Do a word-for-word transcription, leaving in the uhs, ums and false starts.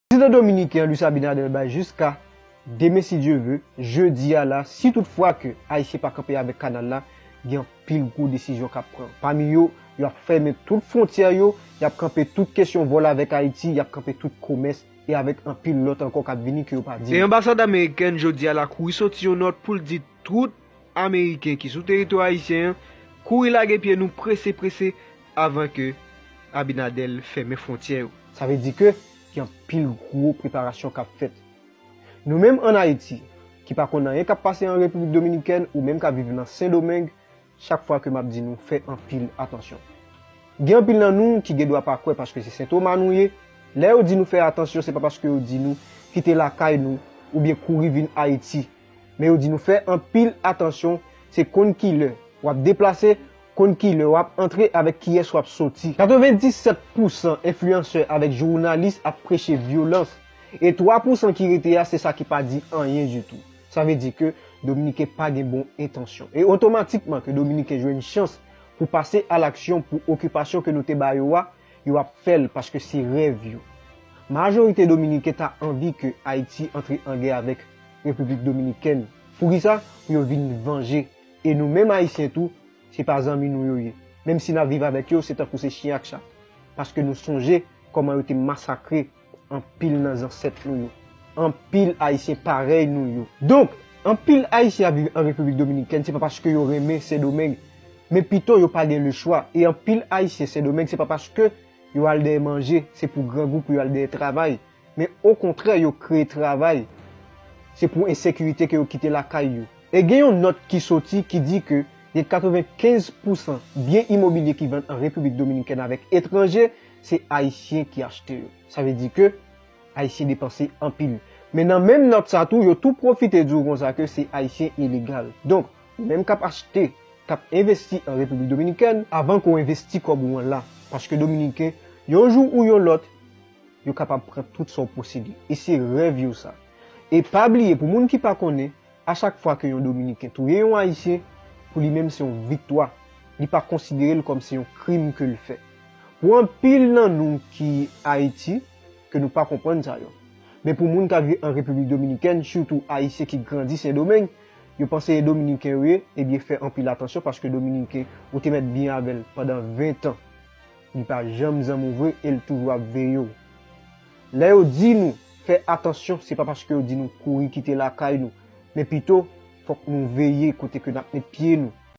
Prezidan dominiken an, Luis Abinader, bay jiska demen, si Dye ve, jedi a la, si tout fwa ke Ayisyen pa kanpe avèk kanal la, gen anpil gwo desizyon k ap pran. Pami yo, y ap fèmen tout fwontyè yo, y ap kanpe tout kesyon vòl avèk Ayiti, y ap kanpe tout komès, e avèk anpil lòt ankò k ap vini ke yo pa di nou. E anbasad amerikèn jodi a la kouri soti yon nòt pou l di tout Ameriken ki sou teritwa ayisyen an kouri lage pye nou prese prese avan ke Abinader fèmen fwontyè yo. Sa vle di ke gen anpil gwo preparasyon k ap fèt. Nou menm ann Ayiti, ki pa konn anyen k ap pase an Repiblik Dominikèn ou menm k ap viv nan Sendomeng, chak fwa ke m ap di nou fè anpil atansyon. Gen anpil nan nou ki gen dwa pa kwè paske se Sentoma nou ye. Lè yo di nou fè atansyon, se pa paske yo di nou kite lakay nou oubyen kouri vin Ayiti. Men yo di nou fè anpil atansyon, se konn kilè w ap deplase, konn kilè w ap antre, avèk kiyès w ap soti. Katrevenndisèt pousan enfliyansè avèk jounalis ap preche vyolans, e twa pousan ki rete a, se sa ki pa di anyen ditou. Sa vle di ke Dominiken pa gen bon entansyon. E otomatikman ke Dominiken jwenn chans pou pase alaksyon pou okipasyon ke nou te ba yo a, yo ap fè l paske se rèv yo. Majorite Dominiken ta anvi ke Ayiti antre an gè avèk Repiblik Dominikèn. Poukisa? Pou yo vin vanje. E nou menm Ayisyen tou, se pa zanmi nou yo ye. Menm si n ap viv avèk yo, se tankou se chen ak chat. Paske nou sonje kòman yo te masakre anpil nan zansèt nou yo. Anpil Ayisyen parèy nou yo. Donk, anpil Ayisyen ap viv an Repiblik Dominikèn, se pa paske yo renmen Sendomeng, men pito yo pa gen lechwa. E anpil Ayisyen Sendomeng, se pa paske yo al dèyè manje, se pou grangou pou yo al dèyè travay. Men okontrè, yo kreye travay. Se pou ensekirite ke yo kite lakay yo. E gen yon nòt ki soti ki di ke gen katrevenkenz pousan byen imobilye ki vann an Repiblik Dominikèn avèk etranje, se Ayisyen ki achte yo. Sa vle di ke Ayisyen depanse anpil. Men nan menm nòt sa tou, yo tou pwofite di w konsa ke se Ayisyen ilegal. Donk, ou menm k ap achte, k ap envesti an Repiblik Dominikèn, avan ke w envesti kòb ou an la. Paske Dominiken, yon jou ou yon lòt, yo kapab pran tout sa w posede. E se rèv yo sa. E pa bliye, pou moun ki pa konnen, a chak fwa ke yon Dominiken touye yon Ayisyen, pou li menm se yon viktwa. Li pa konsidere l kòm se yon krim ke l fè. Pou anpil nan nou ki Ayiti, ke nou pa konprann sa yo. Men pou moun k ap viv an Repiblik Dominikèn, sitou Ayisyen ki grandi Sendomeng, yo panse e Dominiken yo ye, ebyen fè anpil atansyon paske Dominiken, ou te mèt byen avè l pandan ven tan. Li pa janm zanmi w vre e l toujou ap veye w. Lè yo di nou fè atansyon, se pa paske yo di nou kouri kite lakay nou, men pito fòk nou veye kote ke n ap met pye nou.